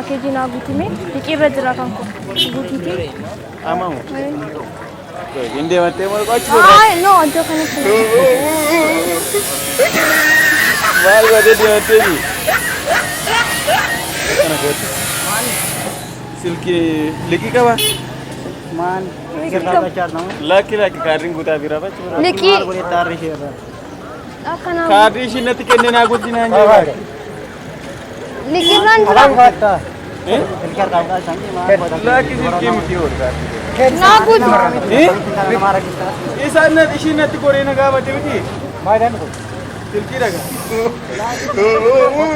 Paakeejii naa guutime liqiirra jira kan koo guutiiti. Amamu. Hin deemattee moo qochi Ay no iddoo kanatti. Maal gootee deemattee ni? Kana goote. Silkii liqii qaba. Maal? Lakki lakki kaardiin guutaa biraa bachi biraa. Liqii akkanaa Kaardii ishiin natti kennee naa guutti naan jedhe. liqiirraan jira. Lakki silkii miti oolu kaardii. Naa guuti. Isaan natti ishiin natti goree na gaafate miti. Silkii dhaga.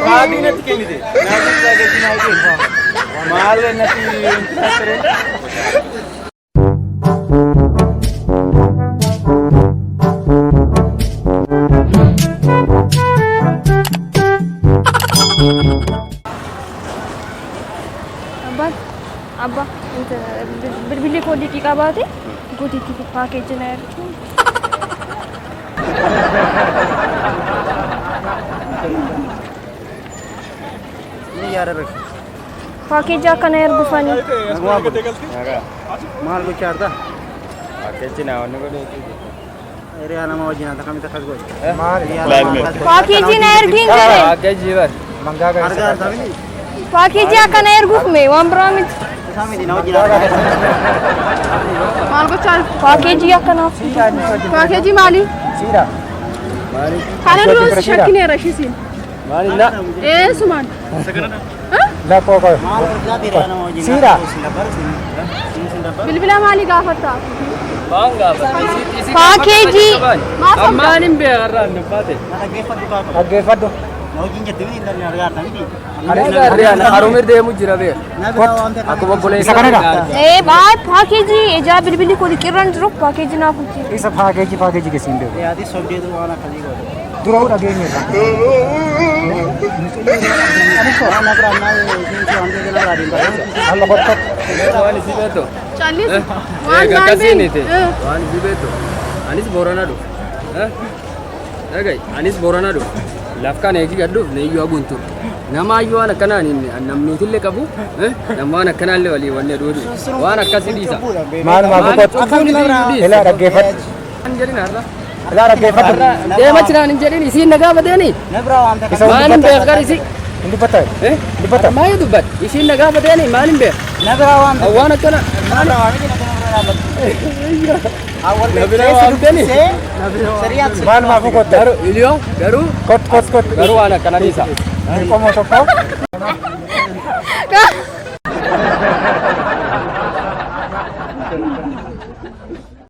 Kaardii natti kennite. Naa guutti gatii naa kenne. Maal natti ture? Abbaan abbaa bilbilli koo liqii qabaate guutiitti paakeejii na ergu. Paakeejii akkana ergufanii. Maal gochaa jirta? Akkachi naa wanni godhee Hiriyaa nama wajjin ati akkamitti akkas godhe? Paakeejii na ergiin jedhe. Akkachi bar. Argaa jirta miti? Paakeejii akkana erguuf mee waan biraa miti. Isaa miti na wajjin argaa. Maal gochaa jirtu? Paakeejii akkanaaf. Paakeejii maalii? Kana duras shakkineera ishisiin. Maali la? Eessumaan? Maal gochaa hiriyaa nama wajjin? Siidha. Bilbila maalii gaafatta? Maan gaafate? Paakeejii. Maaf qabda? Ammaan hin beekarraa hin baate. Na dhaggeeffadhu kaaka. Dhaggeeffadhu. Na wajjin jirti miti intalli argaa jirta miti? Harumir deemu jira beeka. Na biraa waan ta'eef. Akkuma obboleessa Isa kanadha? Ee baay paakeejii ijaa bilbilli koo liqiirraan jiru paakeejii naaf hojii. Isa paakeejii paakeejii keessa hin beeku. Ati sobdeetu waan akkasii godhe. Dura dhageenyeerra. Waan na biraa naa isiin si waan ta'eef na biraa deemta. Alla kottu. Waan isi beektu. Callisi. Waan Eega maal akkasiiniti. beeknu? Waan isi beektu. Anis Boorana dhufe. Dhaga'i anis Boorana dhufe. Laf kana eegi gadhuuf neeyyuu haguun ture. Nama ayyuu waan akkanaan namnuutillee qabu nama waan akkanaallee walii wanne dhuudhu. Waan akkasii dhiisa. Maal maal Maal kottu. cubbuun isii iyyuu dhiisa. Ilaa dhaggeeffadhu. Hin jedhin har'a. Ilaa dhaggeeffadhu. Deema jiraan hin jedhin isiin na gaafateeni. Na biraa waan ta'eef. Isa Maal hin beekar isii. Hin dubbatta. Eh? Dubbata. Maal dubbat? Isiin na gaafateeni maal hin beek? Na biraa waan ta'eef. Waan akkana. Na biraa waan miti na biraa dhaabbatu. Na biraa waan ta'eef. Maal maaf kottu. Garuu iliyoo garuu Kottu kottu kottu. garuu waan akkana dhiisa. Qomoo tokko.